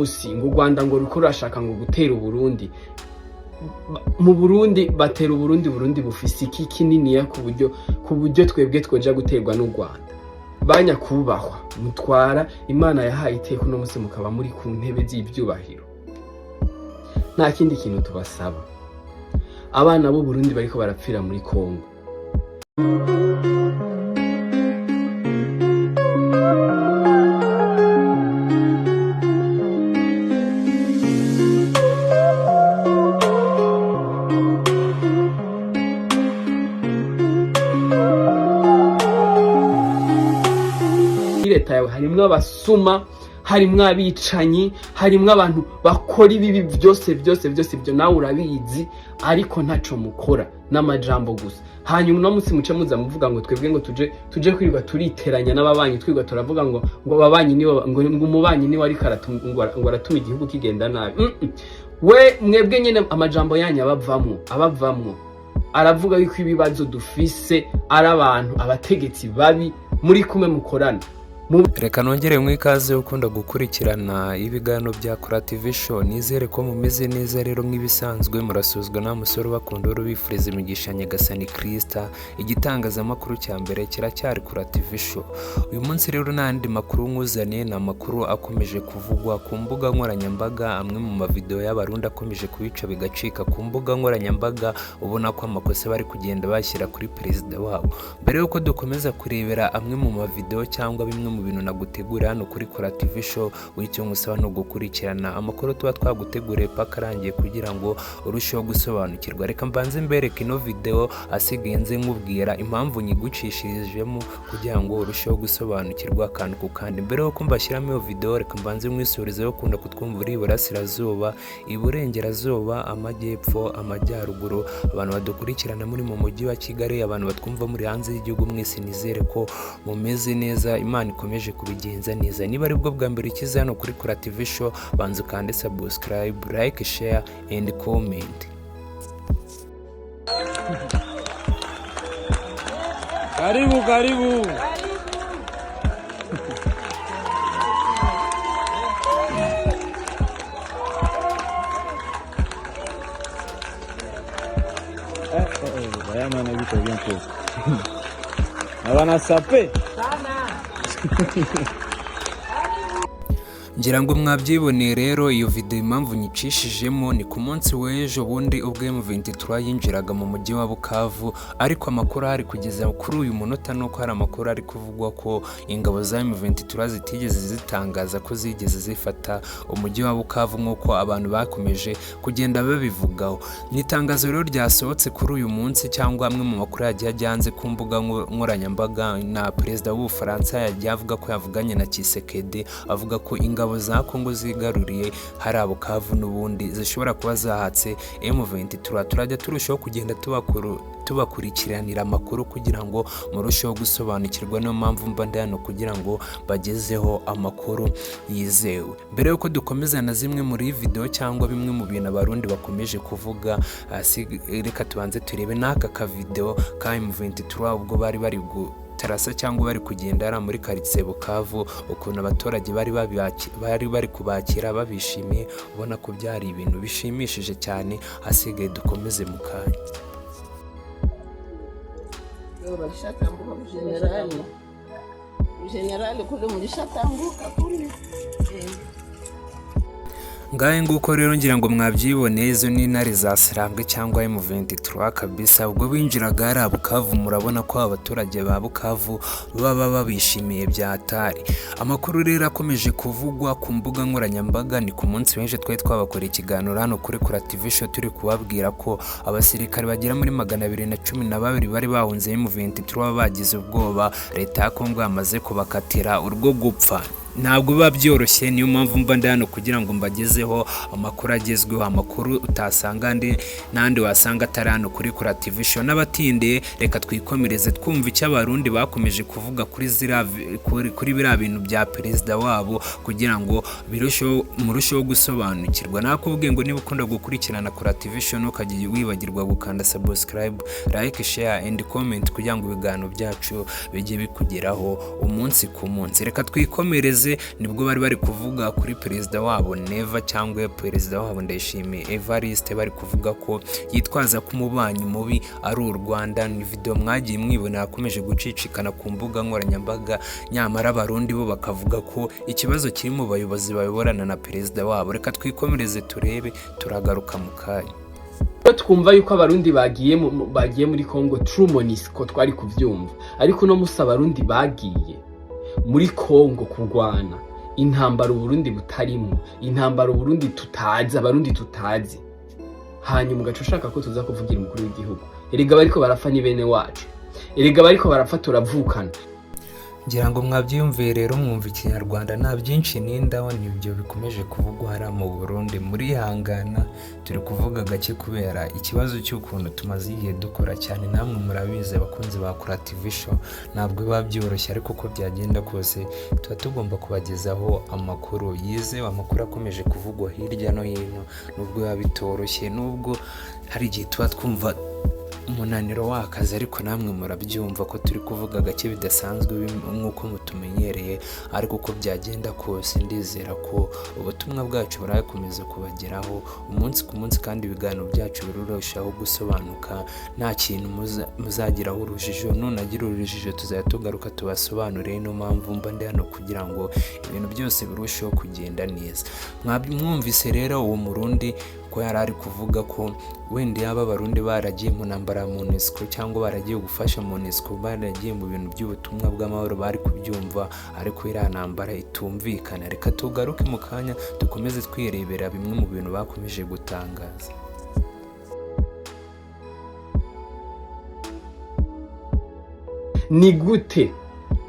Munsi ngo u Rwanda ngo ruriko rurashaka ngo gutera Uburundi. Mu Burundi batera Uburundi, Burundi bufise iki kininiya ku buryo twebwe twoja guterwa n'u Rwanda? Banyakubahwa mutwara, Imana yahaye iteka uno munsi mukaba muri ku ntebe z'ivyubahiro, nta kindi kintu tubasaba. Abana b'u Burundi bariko barapfira muri Kongo. Muri leta yawe harimwo abasuma, harimwo abicanyi, harimwo abantu bakora ibibi byose byose byose. Ibyo nawe urabizi, ariko ntaco mukora, n'amajambo gusa. Hanyuma uno munsi muce muza muvuga ngo twebwe ngo tuje kwirirwa turiteranya n'ababanyi, twirirwa turavuga ngo ababanyi nibo, ngo umubanyi niwe ariko ngo aratuma igihugu kigenda nabi. We mwebwe nyene amajambo yanyu abavamwo aravuga yuko ibibazo dufise ari abantu, abategetsi babi muri kumwe mukorana. Reka nongere mu ikaze ukunda gukurikirana ibiganiro bya Kora TV Show. Nizere ko mumeze neza. Rero nk'ibisanzwe murasuzwa nta musore ubakunda, ubifuriza imigisha Nyagasani Krista. Igitangazamakuru cya mbere kiracyari Kora TV Show. Uyu munsi rero nta yandi makuru nkuzaniye, ni amakuru akomeje kuvugwa ku mbuga nkoranyambaga, amwe mu mavideo y'Abarundi akomeje kubica bigacika ku mbuga nkoranyambaga, ubona ko amakosa bari kugenda bashyira kuri perezida wabo. Mbere y'uko dukomeza kurebera amwe mu mavideo cyangwa bimwe mu bintu nagutegura hano kuri Kora TV Show, icyo ngusaba ni ugukurikirana amakuru tuba twaguteguriye paka arangiye kugira ngo urusheho gusobanukirwa. Reka mbanze mbereke ino video, asigaye nze nkubwira impamvu nyigucishirijemo kugira ngo urusheho gusobanukirwa akantu ku kandi. Mbere y'uko mbashyiramo iyo video, reka mbanze mwisurizeho ukunda kutwumva uri iburasirazuba, iburengerazuba, amajyepfo, amajyaruguru, abantu badukurikirana muri mu mujyi wa Kigali, abantu batwumva muri hanze y'igihugu, mwese nizere ko mumeze neza, Imana ikomeje kubigenza neza. Niba ari bwo bwa mbere ukize hano kuri Kora TV Show, banza ukande subscribe, like, share and comment. Karibu, karibu. Eh, eh, eh, bayama na vitu bientôt. Na wanasape. Ngira ngo mwabyiboneye rero iyo video. Impamvu nyicishijemo ni ku munsi w'ejo bundi ubwo M23 yinjiraga mu mujyi wa Bukavu, ariko amakuru ahari kugeza kuri uyu munota nuko hari amakuru ari kuvugwa ko ingabo za M23 zitigeze zitangaza ko zigeze zifata umujyi wa Bukavu nk'uko abantu bakomeje kugenda babivugaho. Ni itangazo rero ryasohotse kuri uyu munsi cyangwa amwe mu makuru yagiye ajya hanze ku mbuga nkoranyambaga, na perezida w'Ubufaransa yagiye avuga ko yavuganye na Tshisekedi, avuga ko ingabo za Kongo zigaruriye hari Bukavu n'ubundi zishobora kuba zahatse M23. Turajya turushaho kugenda tubakurikiranira amakuru kugira ngo murusheho gusobanukirwa. Niyo mpamvu mba ndi hano kugira ngo bagezeho amakuru yizewe. Mbere y'uko dukomeza na zimwe muri video cyangwa bimwe mu bintu Abarundi bakomeje kuvuga, reka tubanze turebe n'aka kavideo ka M23 ubwo bari tarasa cyangwa bari kugenda hariya muri karitsiye Bukavu, ukuntu abaturage bari kubakira babishimiye, ubona ko byari ibintu bishimishije cyane. Hasigaye dukomeze mu kanya. Leo walishatambuka jenerali, jenerali kule mlishatambuka kule. Eh. Ngahe nguko rero, ngira ngo mwabyiboneye, izo ni intare za Sarambwe cyangwa M23 kabisa. Ubwo binjiraga hariya Bukavu, murabona ko abaturage ba Bukavu baba babishimiye bya hatari. Amakuru rero akomeje kuvugwa ku mbuga nkoranyambaga, ni ku munsi w'ejo twari twabakoreye ikiganiro hano kuri Kora TV Show, turi kubabwira ko abasirikare bagera muri 212 bari bahunze M23 bagize ubwoba, leta ya Kongo yamaze kubakatira urwo gupfa. Ntabwo biba byoroshye, niyo mpamvu mba ndi hano kugira ngo mbagezeho amakuru agezweho, amakuru utasanga andi n'andi wasanga atari hano kuri Kora TV Show. N'abatinde, reka twikomereze twumva icyo Abarundi bakomeje kuvuga kuri biriya bintu bya perezida wabo kugira ngo birusheho murusheho gusobanukirwa. Nakubwiye ngo niba ukunda gukurikirana Kora TV Show, ntukajye wibagirwa gukanda subscribe, like, share and comment kugira ngo ibiganiro byacu bijye bikugeraho umunsi ku munsi. Reka twikomereze. Ubushize nibwo bari bari kuvuga kuri perezida wabo Neva cyangwa perezida wabo Ndayishimiye Evariste, bari kuvuga ko yitwaza ko umubanyi mubi ari u Rwanda. Ni video mwagiye mwibona yakomeje gucicikana ku mbuga nkoranyambaga, nyamara Abarundi bo bakavuga ko ikibazo kiri mu bayobozi bayoborana na perezida wabo. Reka twikomereze turebe, turagaruka mu kanya. Iyo twumva yuko Abarundi bagiye muri Congo through MONUSCO, twari kuvyumva, ariko uno musi Abarundi bagiye muri Congo kurwana intambara Uburundi butarimo, intambara Uburundi tutazi, Abarundi tutazi, hanyuma ugaca ushaka ko tuza kuvugira umukuru w'igihugu. Erega bariko barapfa ni bene wacu, erega bariko barapfa turavukana. Ngira ngo mwabyiyumviye rero, mwumva Ikinyarwanda, nta byinshi n'indaho, nibyo bikomeje kuvugwa hariya mu Burundi. Murihangana turi kuvuga gake kubera ikibazo cy'ukuntu tumaze igihe dukora cyane, namwe murabizi abakunzi ba Kora TV Show, ntabwo biba byoroshye, ariko uko byagenda kose tuba tugomba kubagezaho amakuru yizewe, amakuru akomeje kuvugwa hirya no hino, nubwo biba bitoroshye, nubwo hari igihe tuba twumva umunaniro w'akazi, ariko namwe murabyumva ko turi kuvuga gake bidasanzwe nk'uko mutumenyereye. Ariko uko byagenda kose ndizera ko ubutumwa bwacu burakomeza kubageraho umunsi ku munsi, kandi ibiganiro byacu birarushaho gusobanuka, nta kintu muzagiraho urujijo. Nunagira urujijo tuzajya tugaruka tubasobanurire. Niyo mpamvu mba ndi hano kugira ngo ibintu byose birusheho kugenda neza. Mwumvise rero uwo Murundi ko yari ari kuvuga ko wenda yaba Abarundi baragiye mu ntambara ya MONUSCO cyangwa baragiye gufasha MONUSCO, baragiye mu bintu by'ubutumwa bw'amahoro, bari kubyumva, ariko iriya ntambara itumvikana. Reka tugaruke mu kanya dukomeze twirebera bimwe mu bintu bakomeje gutangaza. Ni gute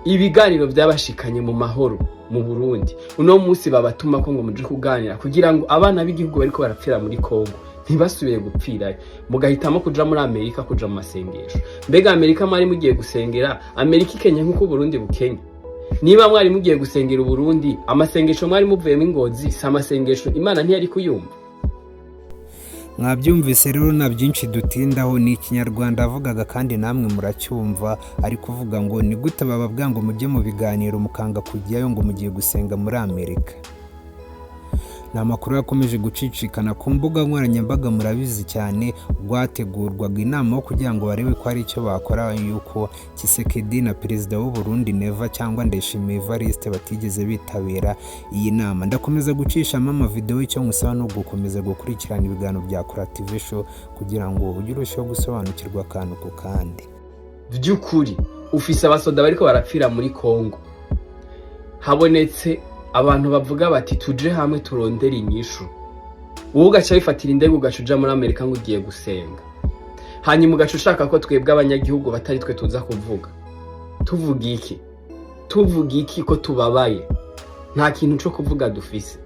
ibiganiro byabashikanye mu mahoro mu Burundi, uno munsi babatuma ko ngo muje kuganira kugira ngo abana b'igihugu bariko barapfira muri Congo ntibasubire gupfirayo, mugahitamo kuja muri Amerika, kuja mu masengesho? Mbega Amerika mwari mugiye gusengera? Amerika ikenya nk'uko Uburundi bukenya. Niba mwari mugiye gusengera Uburundi, amasengesho mwari muvuyemo ingozi si amasengesho, Imana ntiyari kuyumva. Mwabyumvise rero, nta byinshi dutindaho, ni Ikinyarwanda avugaga kandi namwe muracyumva. Ari kuvuga ngo ni gute bababwira ngo mujye mu biganiro mukanga kujyayo, ngo mugiye gusenga muri Amerika. Ni amakuru yakomeje gucicikana ku mbuga nkoranyambaga, murabizi cyane, rwategurwaga inama yo kugira ngo barebe ko hari icyo bakora, yuko Tshisekedi na perezida w'u Burundi Neva cyangwa Ndayishimiye Evariste batigeze bitabira iyi nama. Ndakomeza gucishamo amavideo, icyo nkusaba ni ugukomeza gukurikirana ibiganiro bya Kora TV Show kugira ngo ujye urushaho gusobanukirwa akantu ku kandi. By'ukuri ufise abasoda bariko barapfira muri Congo, habonetse abantu bavuga bati tuje hamwe turondere inyishu, wowe ugaca wifatira indege ugaca uja muri Amerika ngo ugiye gusenga, hanyuma ugaca ushaka ko twebwe abanyagihugu batari twe tuza kuvuga. Tuvuga iki? Tuvuga iki ko tubabaye, nta kintu co kuvuga dufise?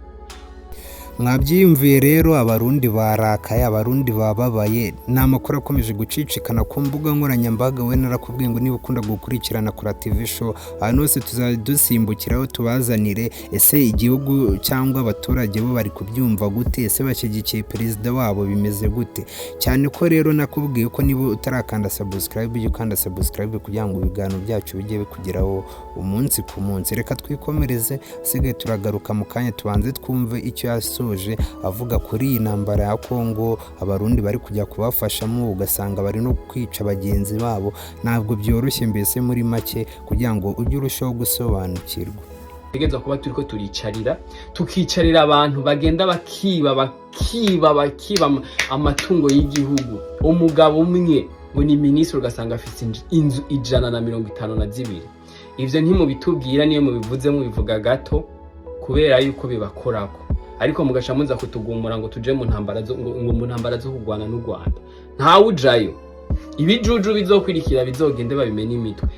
Mwabyiyumviye rero, Abarundi barakaye, Abarundi bababaye. Ni amakuru akomeje gucicikana ku mbuga nkoranyambaga. We narakubwiye ngo niba ukunda gukurikirana Kora TV Show, ahantu hose tuzajya dusimbukiraho tubazanire. Ese igihugu cyangwa abaturage bo bari kubyumva gute? Ese bashyigikiye perezida wabo? Bimeze gute? Cyane ko rero nakubwiye ko niba utarakanda subscribe, ujye ukanda subscribe kugira ngo ibiganiro byacu bijye bikugeraho umunsi ku munsi. Reka twikomereze, asigaye turagaruka mu kanya, tubanze twumve icyo yasoje avuga kuri iyi ntambara ya Kongo, Abarundi bari kujya kubafashamo ugasanga bari no kwica bagenzi babo. Ntabwo byoroshye mbese muri make, kugira ngo ujye urushaho gusobanukirwa. Tegerezwa kuba turiko turicarira, tukicarira abantu bagenda bakiba, bakiba, bakiba amatungo y'igihugu. Umugabo umwe ngo ni minisitiri, ugasanga afise inzu 152. Ivyo ntimubitubwira, niyo mubivuze mubivuga gato kubera yuko bibakorako, ariko mugaca muza kutugumura ngo tuje mu ntambara zo ngo mu ntambara zo kurwana n'u Rwanda. Ntawe ujayo, ibijuju bizokwirikira bizogende babimena imitwe.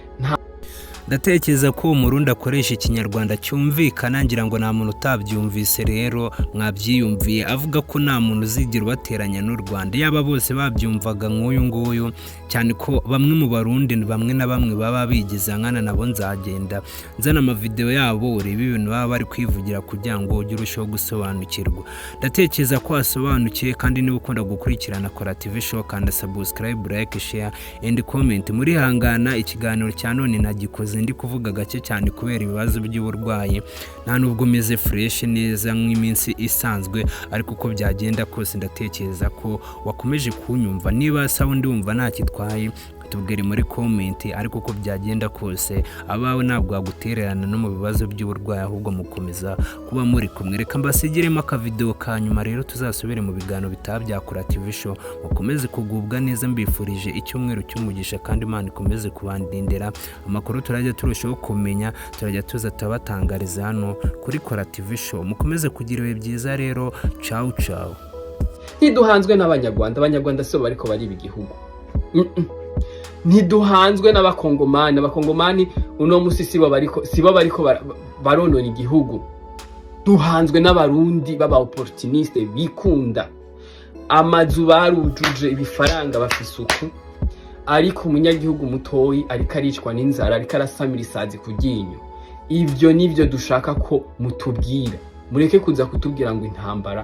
Ndatekereza ko uwo Murundi akoresha Ikinyarwanda cyumvikana, ngira ngo nta muntu utabyumvise. Rero mwabyiyumviye avuga ko nta muntu uzigira ubateranya n'u Rwanda, yaba bose babyumvaga nk'uyu nguyu, cyane ko bamwe mu Barundi bamwe na bamwe baba bigiza nkana, nabo nzagenda nzana amavideo yabo urebe ibintu baba bari kwivugira kugira ngo ujye urushaho gusobanukirwa. Ndatekereza ko wasobanukiwe, kandi niba ukunda gukurikirana Kora TV Show, kanda subscribe, like, share and comment. Murihangana, ikiganiro cya none nagikoze Nahoze ndi kuvuga gake cyane kubera ibibazo by'uburwayi, nta nubwo meze fresh neza nk'iminsi isanzwe, ariko uko byagenda kose ndatekereza ko wakomeje kunyumva. Niba sound wumva ntakitwaye, tubwire muri comment. Ariko uko byagenda kose, abawe ntabwo wagutererana no mu bibazo by'uburwayi, ahubwo mukomeza kuba muri kumwe. Reka mbasigiremo akavidewo ka nyuma rero, tuzasubire mu biganiro bitaha bya Kora TV Show. Mukomeze kugubwa neza, mbifurije icyumweru cy'umugisha, kandi Imana ikomeze kubandindira. Amakuru turajya turushaho kumenya, turajya tuza tubatangariza hano kuri Kora TV Show. Mukomeze kugira ibihe byiza rero. Ciao ciao. Ntiduhanzwe n'Abanyarwanda, Abanyarwanda sibo bariko bariba igihugu. Ntiduhanzwe n'Abakongomani, Abakongomani uno musi sibo bariko baronona igihugu. Duhanzwe n'Abarundi b'aba opportuniste bikunda. Amazu barujuje ibifaranga, bafise uku, ariko umunyagihugu mutoyi ariko aricwa n'inzara, ariko arasamira isazi ku ryinyo. Ivyo nivyo dushaka ko mutubwira. Mureke kuza kutubwira ngo intambara.